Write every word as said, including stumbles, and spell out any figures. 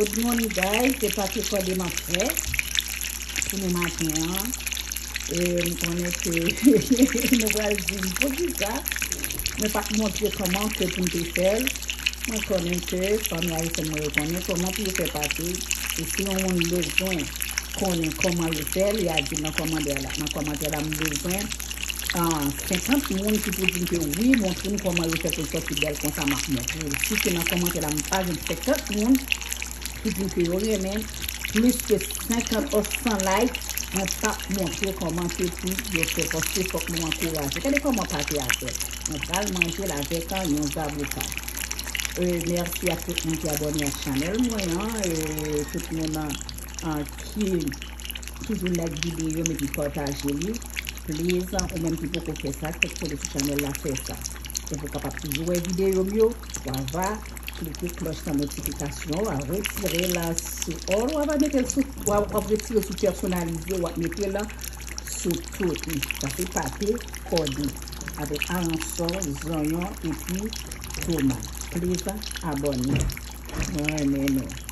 Good morning, guys. Se pate kòde m ap fè pou nou maten an. E m konnen ke nou pral di m poukisa mwen pa t montre kòman ke pou m te fè l. Mwen konnen ke fanmi ayisyèn mwen yo konnen kòman pou yo fè pate. E si yon moun bezwen konnen kòman yo fè l, y a di nan kòmantè la. Nan kòmantè la, m bezwen ah, senkant moun ki pou di m ke wi, montre m kòman yo fè pou l sòti bèl konsa, m ap montre l. Si se nan kòmantè la, m pa jwenn senkant moun ki di m ke yo renmen, plis ke senkant or san like, mwen p ap montre kòman ke pou yo fè, paske fòk nou ankouraje. Gade kòman pate a fèt. Mwen pral manje l avèk ah, yon zaboka. E, mèsi ak tout moun ki abòne ak chanèl mwen an, e, tout moun an, an ki toujou like videyo m epi pataje li. Please, ou menm ki poko fè sa, klik kole sou chanèl la, fè sa. Pou w kapab toujou wè videyo m yo, w a va klike klòch nan notifikasyon, w a retire la sou all, w a va mete l sou, w a, w ap retire sou pèsonalize, w ap mete l sou tout. Sa se pate kòde avèk aransò, zonyon epi tomat. Please, abòne. Mwen renmen nou.